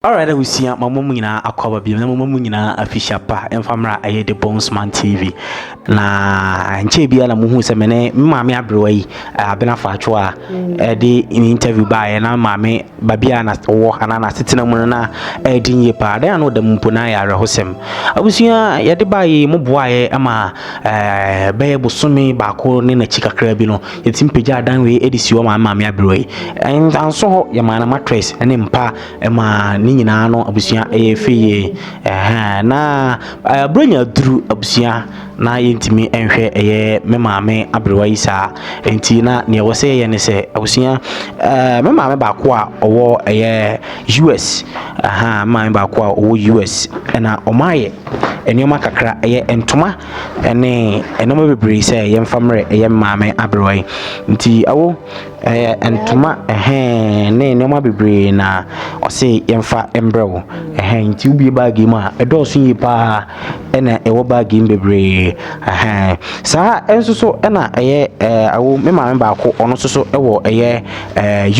Alright abusua, ma mo nyinaa akɔ aba bio na mo mu nyinaa afisha pa ɛmfa mmra ɛyɛ The Bonesman TV. Na nkyɛn biara na muhu sɛ me ne me maame aberewa yi Abena Faatwo a ɛde ne interview baeɛ na maame baabi a na ɔwɔ anaa n'asetena mu no na ɛredi yie paa. Dɛn a na ɔda mu mpo na ayɛ awerɛhosɛm. Abusua, yɛde baeɛ mo boaeɛ ma bɛyɛ bosome baako ne n'akyi kakra bi no, yɛtumi pagya adan wei de si hɔ ma maame aberewa yi. Nso hɔ yɛmaa no mattress ne mpa ma ne nyinaa no abusua ɛyɛ fɛ yie. Ɛhɛn na Buronya duru abusua na yɛntumi nhwɛ ɛyɛ me maame aberewa yi saa. Nti na nea ɛwɔ sɛ yɛyɛ ne sɛ abusua, me maame baako a ɔwɔ ɛyɛ US, aha, me maame baako a ɔwɔ US ɛna ɔmo ayɛ nneɛma kakra, ɛyɛ ntoma ɛne nneɛma bebree sɛ yɛmfa mmerɛ ɛyɛ me maame aberewa yi. Nti awo ɛyɛ ntoma, ɛhɛn, ne nneɛma bebree na ɔse yɛmfa mbrɛ wo. Ɛhɛn, nti wobie bag yi mu a, ɛdɔɔso yie paa ɛna ɛwɔ bag yi mu bebree. Ɛhɛn, saa nso so ɛna ɛyɛ awo me maame baako, ɔno nso so ɛwɔ ɛyɛ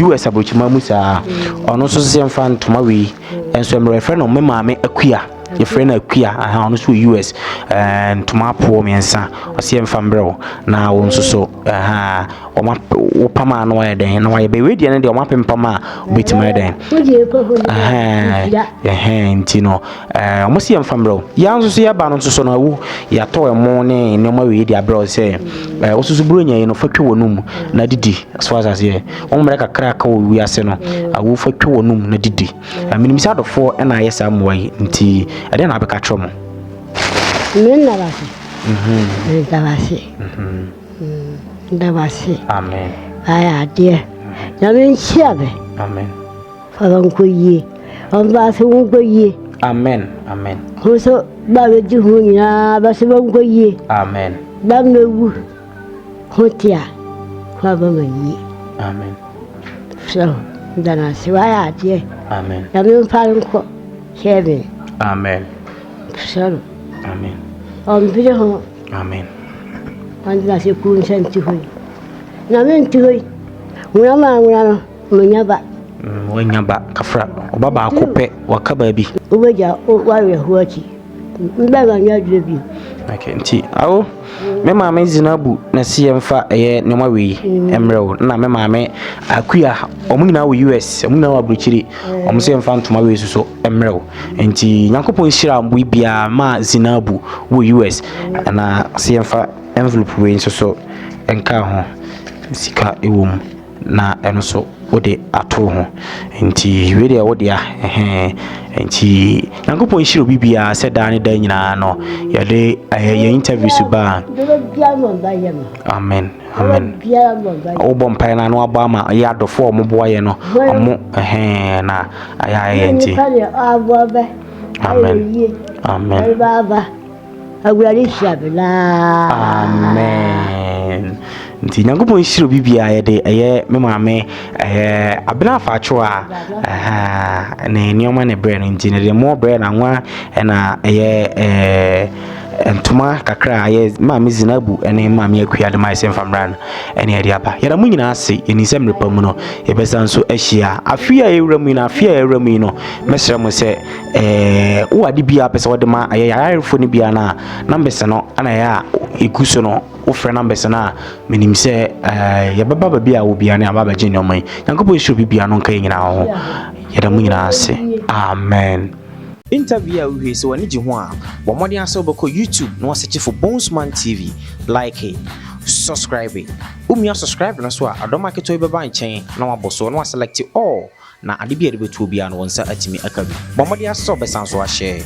US aburokyima mu saa. Ɔno nso so yɛmfa ntoma wei nso mmerɛ. Yɛfrɛ no me maame Akua, yɛfrɛ no Akua. Aha, ɔno nso wɔ US. Ntoma apoɔ mmiɛnsa ɔsɛ yɛmfa mbrɛ wo na wo nso so, ɛha, ɔma wopam a na wayɛ dɛn na wayɛ bɛ wei deɛ no deɛ ɔma pempam a wobɛtumi ayɛ dɛn. Ɛhɛn, nti no ɔmo si yɛmfa mbrɛ wo. Yɛn nso so yɛba no nso so no awu yɛatɔ ɛmo ne nneɛma wei de abrɛ wo sɛ wososo buronya yi no fa twa w'anum na didi so asaseɛ wɔn mmerɛ kakra ka wɔ wiase no awo fa twa w'anum na didi. Menim sɛ adɔfoɔ ɛna ayɛ saa mmoa yi, nti ɛdɛn na abɛka kyerɛ mo? Me nna wase, nda wase. Amen. Ayɛ adeɛ, Nyame nhyia me. Amen. Fa nkɔ yie, ɔmfa so nkɔ yie. Amen, amen. Ho so ba bɛdi ho nyinaa bɛso bɛnkɔ yie. Amen. Ba mmɛwu ho te a ho aba ma yie. Amen. So nda no ase, wayɛ adeɛ. Amen. Nyame mfa no nkɔ heaven. Amen. Sɛ no Amen. ɔmpere ho. Amen. Ɔntena ase kuu nsa nti hɔ yi na mente hɔ yi nwura ma nwura no manya ba. Wanya ba kafra, ɔba baako pɛ waka baabi. Wobɛgya woawerɛhoɔ akyi mbɛma nyɛ adwuma bio. Okay, nti awo me maame Zinabu na si yɛmfa ɛyɛ nneɛma wei mmerɛ wo, na me maame Akua, ɔmo nyinaa wɔ US, ɔmo nyinaa wɔ aburokyiri. Ɔmo sɛ yɛmfa ntoma wei soso mmerɛ wo. Nti Nyankopɔn nhyira mo biara ma Zinabu wɔ US na sɛ yɛmfa envelope wei nso so nka ho, sika ɛwɔ mu na ɛno nso wode ato ho. Nti wei deɛ wode a ɛhɛn. Nti Nyankopɔn nhyira obi biara sɛ daa ne daa nyinaa no yɛde ɛyɛ yɛn interview so baa. Amen, amen. Wobɔ mpaeɛ no na wabɔ ama yɛ adɔfoɔ a ɔmoboa yɛ no, ɔmo ɛhɛn na ayɛ ayɛ. Nti amen, amen. Awurade hyira me daa. Amen. Nti Nyankopɔn nhyira obi biara. Yɛde ɛyɛ me maame ɛyɛ Abena Afaakyew a ɛha ne nneɛma ne brɛ no, nti ne deɛ mo brɛ na nwa ɛna ɛyɛ ntoma kakra a ɛyɛ maame Zinabu ɛne maame Akua de ma ɛsɛ mfamra no ɛne ɛde aba. Yɛda mo nyinaa ase. Yɛnim sɛ mmerɛ pa mu no yɛbɛsa nso ahyia. Afe a yɛwura mu yi no, afe a yɛwura mu yi no, mɛsrɛ mo sɛ wowɔ ade bi a pɛ sɛ wɔde ma ɛyɛ yarefoɔ no biara no a, numbers no ana ɛyɛ a ɛgu so no, wofrɛ numbers no a, menim sɛ yɛbɛba baabi a wɔ biara ne aba abɛgye nneɛma yi. Nyankopɔn nhyira obi biara no nka yɛ nyinaa ho. Yɛda mo nyinaa ase. Amen. Interview a wohwɛ sɛ w'ani gye ho a, bɔ mmɔden asɛ wobɛkɔ YouTube na wasearch for Bonesman TV, like, subscribe. Womia subscribe no so a, adɔm aketewa bi bɛba nkyɛn na wabɔ so na waselect all na ade bi a yɛde bɛtuo biara no, wɔn nsa atumi aka bi. Bɔ mmɔden asɛ wobɛsan so ahyɛ.